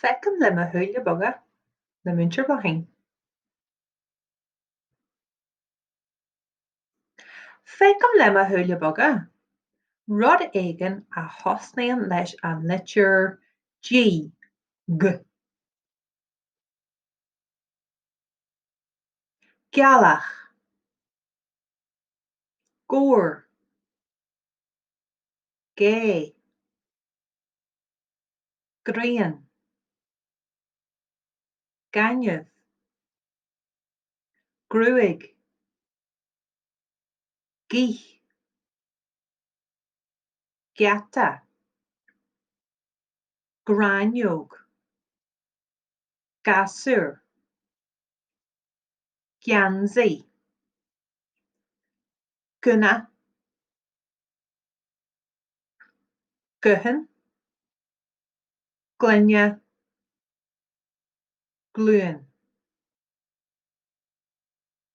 Feicim le mo shúile beaga le Múinteoir Bláithín. Feicim le mo shúile beaga rud éigin a thosnaíonn leis an litir G, G. Gealach. Gabhar. Gé. Grian. Gaineamh. Gruaig. Gaoth. Geata. Gráinneog. Gasúr. Geansaí. Gúna. Guthán. Gloine. Glúin.